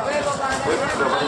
ओहि प्रबंध के व्यवस्था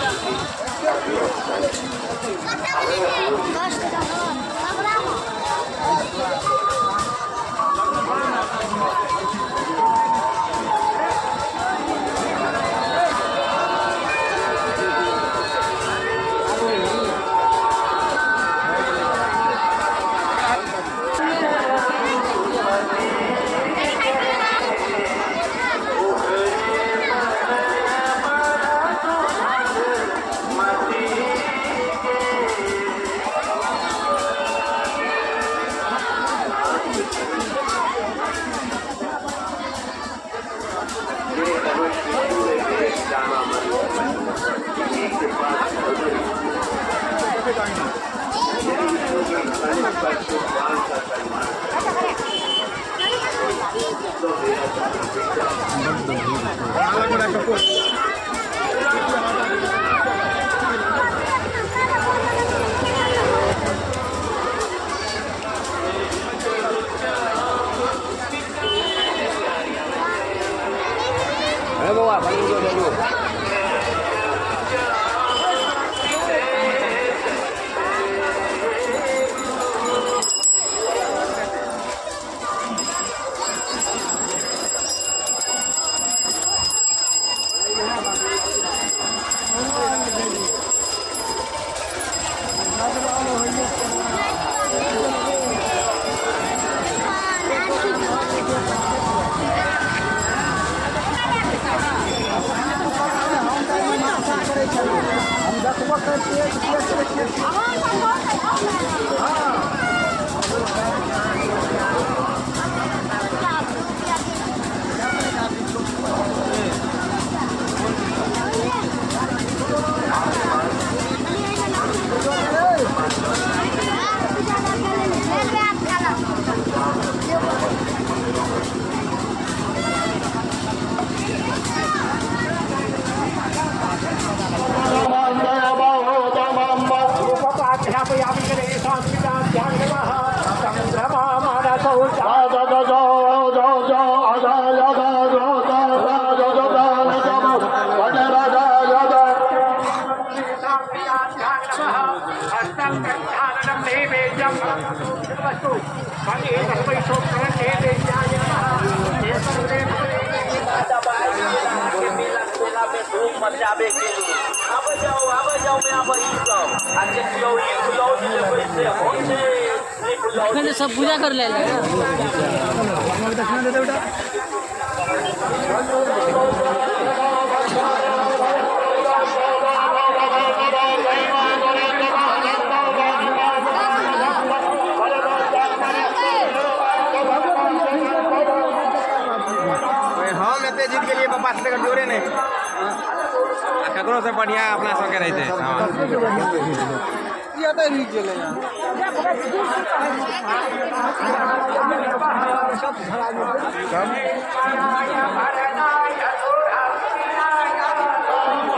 मचाबे के लिए आबै जाओ, आबै जाओ, मैं आबै ई सब आ जे केओ ई ब्लाउज लेबै से हो छै ई ब्लाउज। एखन सब पूजा कर ले। हम एते जीत गेलियै पप्पा से जोरे नहि आ ककरो से बढ़िया अपना सबके रहते।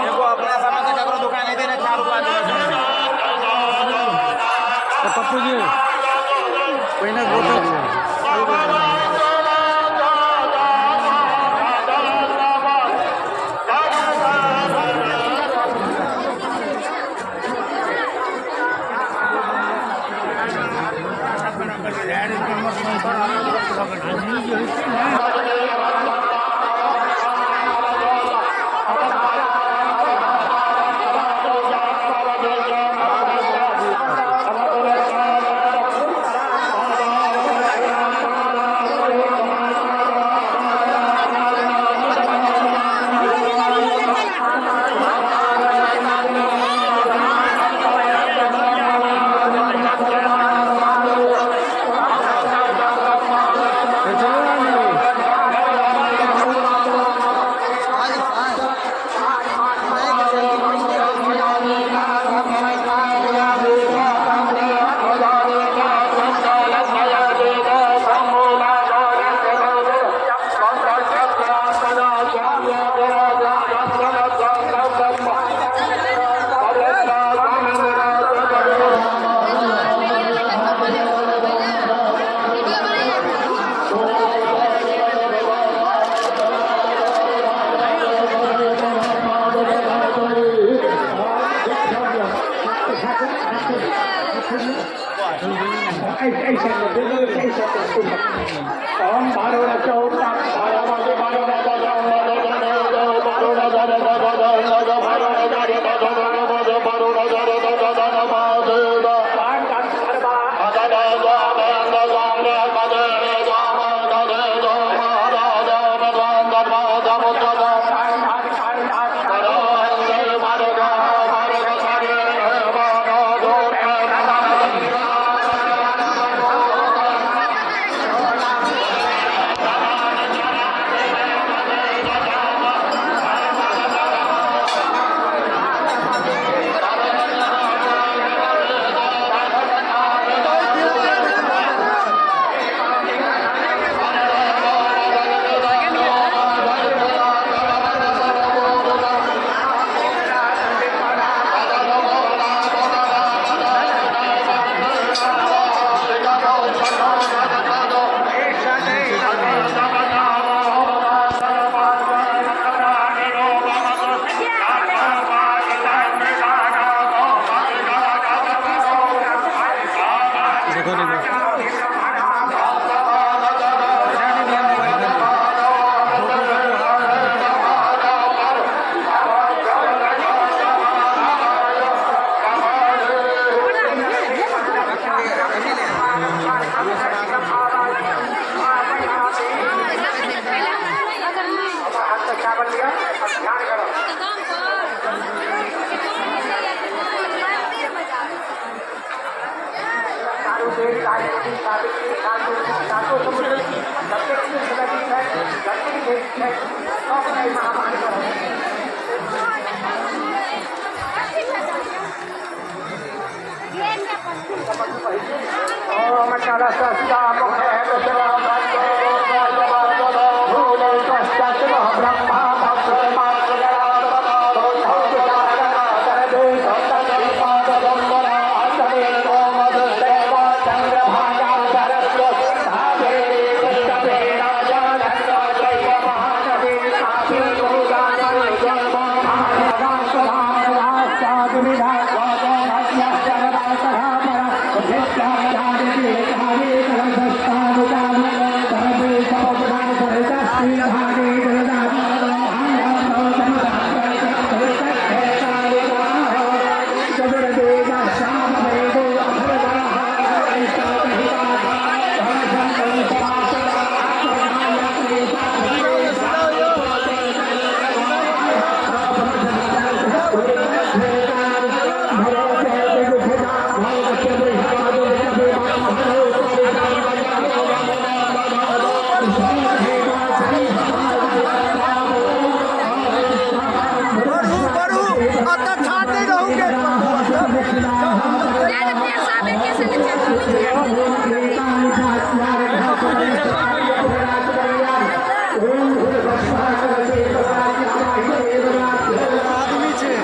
एगो अपना समय से ककरो दुकान हेतै ने चारू पाँच। पप्पू जी पहिने बोतल। देखो देखो। बढ़ू बढ़ू, अतः ठाढ़ नहीं रहूंगे। आदमी छै।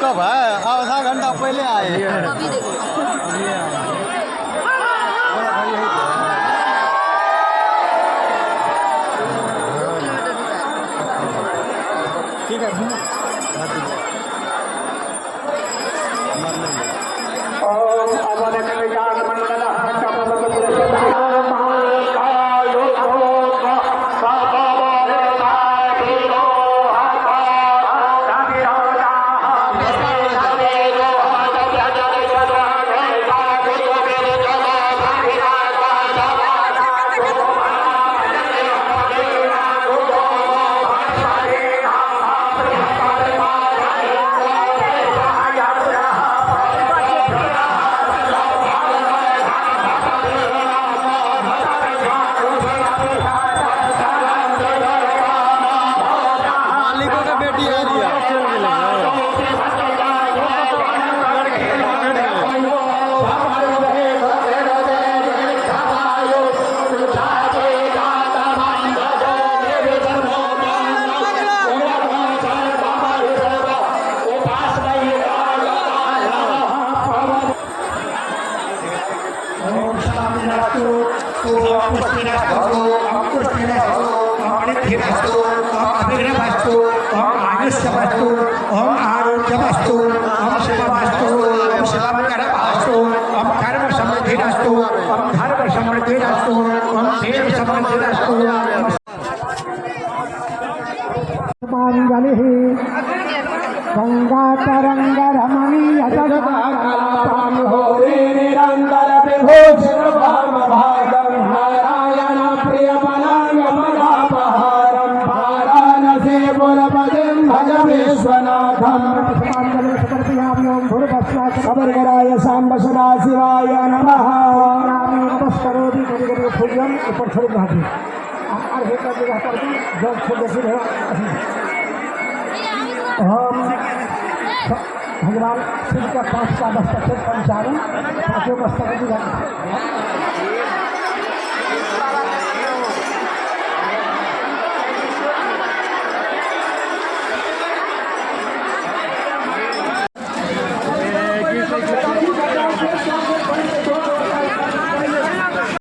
कब है? आधा घंटा पहले आए। अभी देखो। ठीक है। मालिकों का बेटी आ रही है। ओम आरोग्यमस्तु, ओम शिवमस्तु, ओम शिवमकरमस्तु, ओम कर्म समृद्धिरस्तु, ओम धर्म समृद्धिरस्तु, ओम देव समृद्धिरस्तु। पुष्पांजलिः गंगा तरंग रमणीय जगदाकालां होरे निरंतर विभूषण भाम भागम नारायण प्रिय मनापहारम वाराणसी पुरपतिं भज विश्वनाथम। पुष्पांजलि समर्पयामि। ओम भूर्भुवस्सुः खबरगराय सांब सदा शिवाय नमः। नमस्करोति कभी कभी फूलियम ऊपर छोड़ दो और एक जगह कर दी जब छोड़ दे फिर हम भगवान शिव का पांच का मस्तक है, पंचारू पांचों मस्तक की।